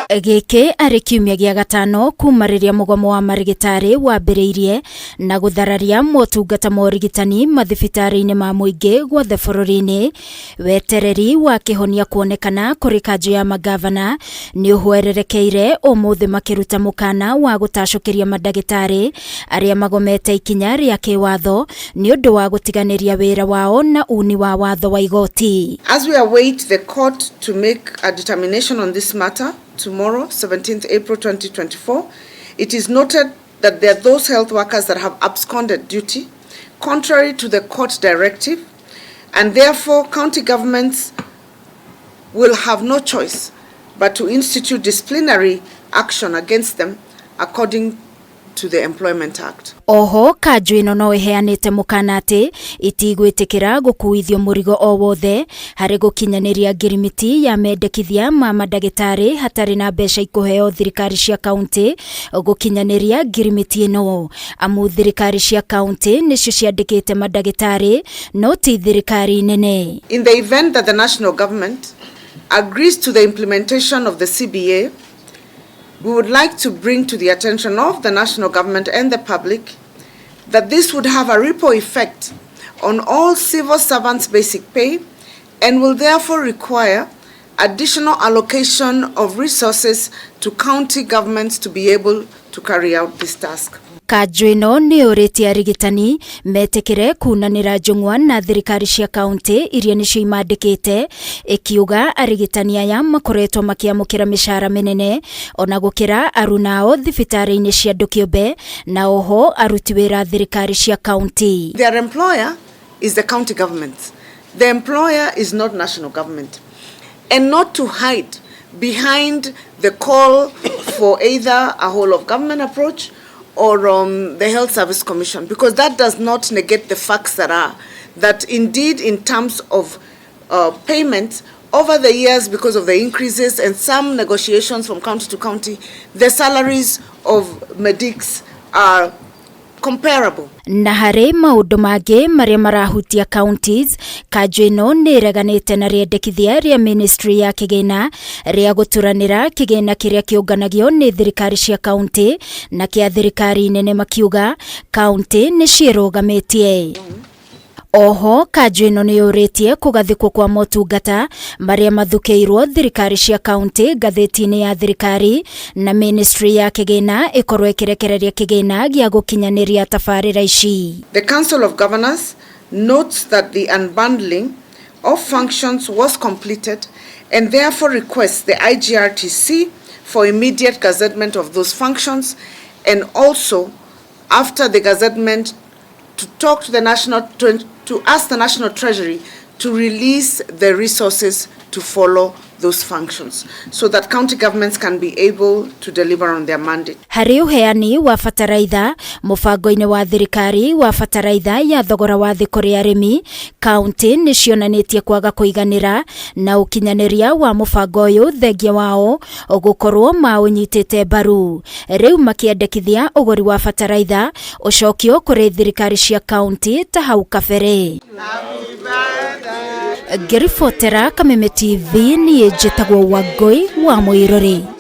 Gĩkĩ arĩ kiumia gĩa gatano kuma rĩrĩa mũgomo wa marĩgĩtarĩ wambĩrĩirie na gũthararia motungata ma ũrigitani mathibitarĩ-inĩ ma mũingĩ guothe bũrũri-inĩ. Wetereri wa kĩhonia kuonekana kũrĩ kanjũ ya mangavana nĩ ũhwererekeire ũmũthĩ makĩruta mũkana wa gũtacũkĩria mandagĩtarĩ arĩa magomete ikinya rĩa kĩwatho nĩ ũndũ wa gũtiganĩria wĩra wao na uni wa watho wa igoti. As we await the court to make a determination on this matter tomorrow, 17th April 2024, it is noted that there are those health workers that have absconded duty, contrary to the court directive, and therefore county governments will have no choice but to institute disciplinary action against them according to the Employment Act. Oho kanjũ ĩno no ĩheanĩte mũkana atĩ itigwĩtĩkĩra gũkuithio mũrigo o wothe harĩ gũkinyanĩria ngirimiti ya mendekithia ma mandagĩtarĩ hatarĩ na mbeca ikũheo thirikari cia kaunti gũkinyanĩria ngirimiti ĩno, amu thirikari cia kaunti nĩcio ciandĩkĩte mandagĩtarĩ no ti thirikari nene. In the event that the national government agrees to the implementation of the CBA, we would like to bring to the attention of the national government and the public that this would have a ripple effect on all civil servants' basic pay and will therefore require additional allocation of resources to county governments to be able to carry out this task. Kanjũ ĩno nĩ yũrĩtie arigitani metĩkĩre kunanĩra njũng'wa na thirikari cia kaunti iria nĩcio imandĩkĩte, ĩkiuga arigitani aya makoretwo makĩamũkĩra mĩcara mĩnene ona gũkĩra arunao thibitarĩ-inĩ cia andũ kĩũmbe na oho aruti wĩra thirikari cia kaunti. Their employer is the county government. The employer is not national government. And not to hide behind the call for either a whole of government approach or the Health Service Commission, because that does not negate the facts that are that indeed in terms of payment over the years, because of the increases and some negotiations from county to county, the salaries of medics are comparable. Na harĩ maũndũ mangĩ marĩa marahutia counties, kanjũ ĩno nĩ ĩreganĩte na rĩendekithia rĩa ministry ya kĩgĩna rĩa gũturanĩra kĩgĩna kĩrĩa kĩũnganagio nĩ thirikari cia kaunti na kĩa thirikari nene, makiuga kaunti nĩ ciĩrũgamĩtie. Oho kanjũ ĩno nĩ yũrĩtie kũgathĩkwo kwa motungata marĩa mathukĩirwo thirikari cia kaunti ngathĩti-inĩ ya thirikari, na ministry ya kĩgĩna ĩkorwo ĩkĩrekereria kĩgĩna gĩa gũkinyanĩria tabarĩra ici. The Council of Governors notes that the unbundling of functions was completed and therefore requests the IGRTC for immediate gazettement of those functions, and also after the gazettement to talk to the national to ask the National Treasury to release the resources to follow those functions so that county governments can be able to deliver on their mandate. Harĩ ũheani wa bataraitha mũbango-inĩ wa thirikari wa bataraitha ya thogora wa thĩ kũrĩ arĩmi, kaunti nĩ cionanĩtie kwaga kũiganĩra na ũkinyanĩria wa mũbango ũyũ, thengia wao gũkorwo maũnyitĩte mbaru, rĩu makĩendekithia ũgũri wa bataraitha ũcokio kũrĩ thirikari cia kaunti ta hau kabere. Ngĩribotera Kameme TV, niĩ njĩtagwo Wangũi wa Mũirũrĩ.